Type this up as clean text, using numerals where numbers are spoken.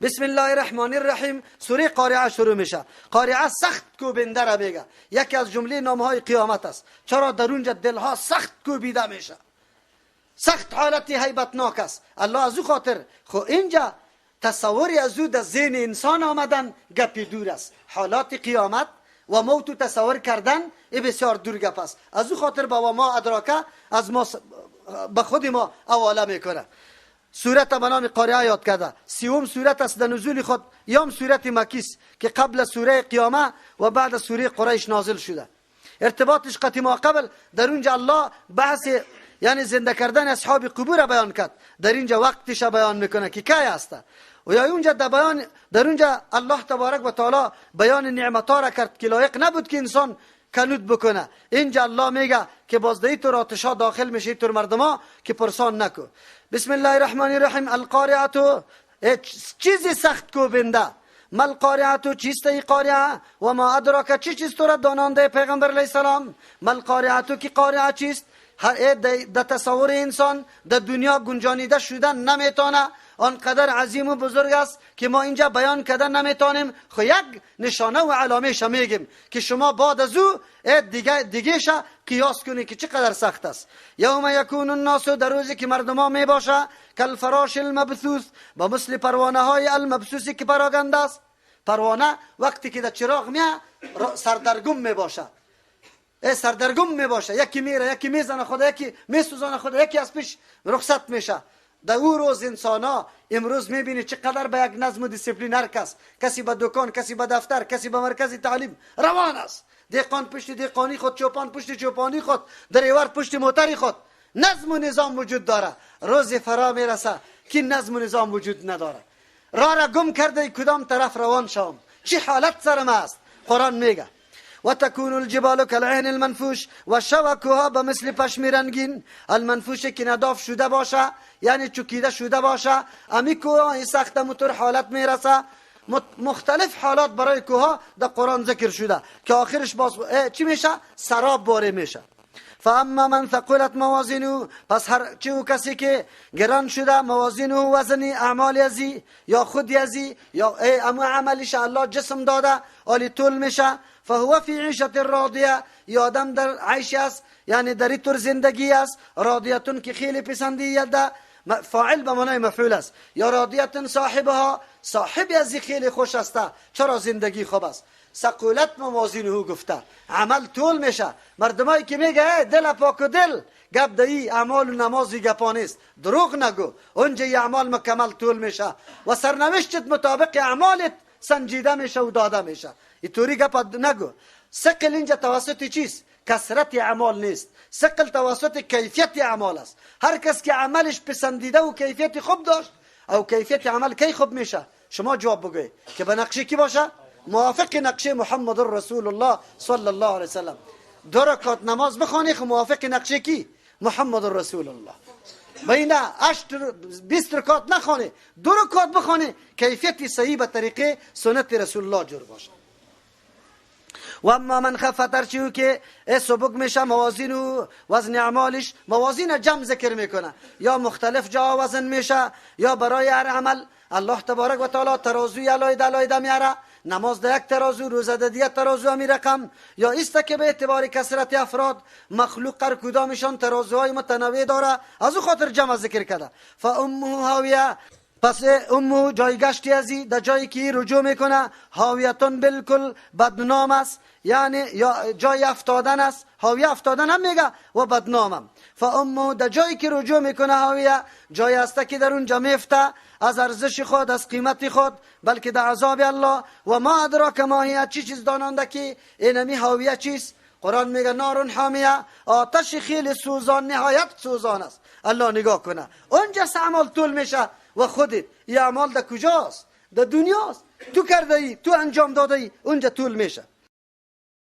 بسم الله الرحمن الرحیم. سوره قارعه شروع میشه. قارعه سخت کوبنده را میگه، یکی از جمله نامهای قیامت است. چرا در اونجا دلها سخت کوبیده میشه، سخت حالتی هیبتناک است. الله از او خاطر خو اینجا تصوری از او در ذهن انسان آمدن گپی دور است. حالات قیامت و موت تصور کردن ای بسیار دور گپ است. از او خاطر با ما ادراکه از ما به خود ما حواله میکنه. سورت به نام قارعه یاد کرده. سیوم سورت است در نزول خود، یام سورت مکی است که قبل سوره قیامه و بعد سوره قریش نازل شده. ارتباطش قطعی ما قبل در اونجا الله بحث یعنی زنده کردن اصحاب قبور بیان کرد، در اینجا وقتش بیان میکنه که کی است. و یا اونجا در بیان در اونجا الله تبارک و تعالی بیان نعمت‌ها را کرد که لایق نبود که انسان کنود بکنه. اینجا الله میگه که بازدهی تو آتش‌ها داخل میشه تو مردما که پرسان نکو. بسم الله الرحمن الرحیم. القارعه، چیزی سخت کوبنده. مل قارعه، چیست ای قارعه؟ و ما ادراک، چی چیز تو را دانانده پیغمبر علیه السلام؟ مل قارعه، کی قارعه چیست؟ هر در تصور انسان در دنیا گنجانیده شدن نمیتونه، آنقدر عظیم و بزرگ است که ما اینجا بیان کردن نمیتونیم. خو یک نشانه و علامه میگیم که شما بعد از او دیگه قیاس کنی که چقدر سخت است. یوم یکون الناس، در روزی که مردما میباشه، کالفراش المبثوث، با مثل پروانه های المبثوثی که پراگنده است. پروانه وقتی که در چراغ میه سردرگم میباشه، سردرگم میباشه، یکی میره یکی میزنه خود، یکی میسوزانه خود، یکی از پیش رخصت میشه. در او روز انسان ها امروز میبینی چقدر به یک نظم و دیسیپلین هر کس، کسی به دکان، کسی به دفتر، کسی به مرکز تعلیم روان است. دهقان پشت دهقانی خود، چوپان پشت چوپانی خود، دریور پشت موتری خود. نظم و نظام وجود داره. روز فرا میرسه که نظم و نظام وجود نداره. راه را گم کرده، کدام طرف روان شوم، چه حالت سرم است. قرآن میگه و تکون الجبال کالعهن المنفوش، و شوکوها به مثل پشم رنگین المنفوش که نداف شده باشه، یعنی چکیده شده باشه. امی کوه سخت موتور حالت میرسه. مختلف حالات برای کوه در قرآن ذکر شده که آخرش باز چی میشه؟ سراب باره میشه. فاما من ثقلت موازینه، پس هر چه کسی که گران شده موازینه، وزن اعمال ازی یا خود ازی یا اما عملش الله جسم داده آلی طول میشه. فهو فی عیشة راضیه، یا آدم در عیش است، یعنی در طور زندگی است، راضیتون که خیلی پسندیده ده، فاعل به معنای مفعول است، یا راضیتون صاحبها، صاحب ازی خیلی خوش است. چرا زندگی خوب است؟ ثقلت موازینه گفته عمل طول میشه. مردمایی که میگه دل پاک و دل گپ دهی اعمال و نمازی گپا نیست، دروغ نگو. اونجا اعمال مکمل طول میشه و سرنوشتت مطابق اعمالت سنجیده میشه و داده میشه. اینطوری گپ نگو. ثقل اینجا توسط چیست؟ کثرت اعمال نیست، ثقل توسط کیفیت اعمال است. هر کس که عملش پسندیده و کیفیت خوب داشت، او کیفیت عمل کی خوب میشه؟ شما جواب بگوی که به نقشه کی باشه؟ موافق نقشه محمد رسول الله صلی الله علیه وسلم. دو رکعت نماز بخوانی خو موافق نقشه کی؟ محمد رسول الله. بین 20 رکعت نخوانی، دو رکعت بخوانی، کیفیت صحیح به طریقه سنت رسول الله جور باشه. و اما من خفت، هرچی که سبک میشه موازین و وزن اعمالش، موازین جمع ذکر میکنه، یا مختلف جا وزن میشه، یا برای هر عمل الله تبارک و تعالی ترازوی علایده علایده میاره. نماز ده یک ترازو، روزه ده دیگه ترازو همی رقم، یا است که به اعتبار کثرت افراد مخلوق هر کدامشان ترازوهای متنوع داره، از او خاطر جمع ذکر کرده. فامه هاویه، پس امو جایگشتی ازی در جایی که رجوع میکنه، هاویتون بالکل بدنام است، یعنی یا جای افتادن است، هاویه افتادن هم میگه و بدنامم. فامو در جایی که رجوع میکنه هاویه جای است که در اونجا میفته از ارزش خود، از قیمت خود، بلکه در عذاب الله. و ما ادراک ما هی، چی چیز دانانده که اینمی هاویه چیست؟ قرآن میگه نار حامیه، آتش خیلی سوزان، نهایت سوزان است. الله نگاه کنه اونجا اعمال طول میشه و خودت یه اعمال در کجاست؟ در دنیاست، تو کرده ای، تو انجام داده ای، اونجا طول میشه.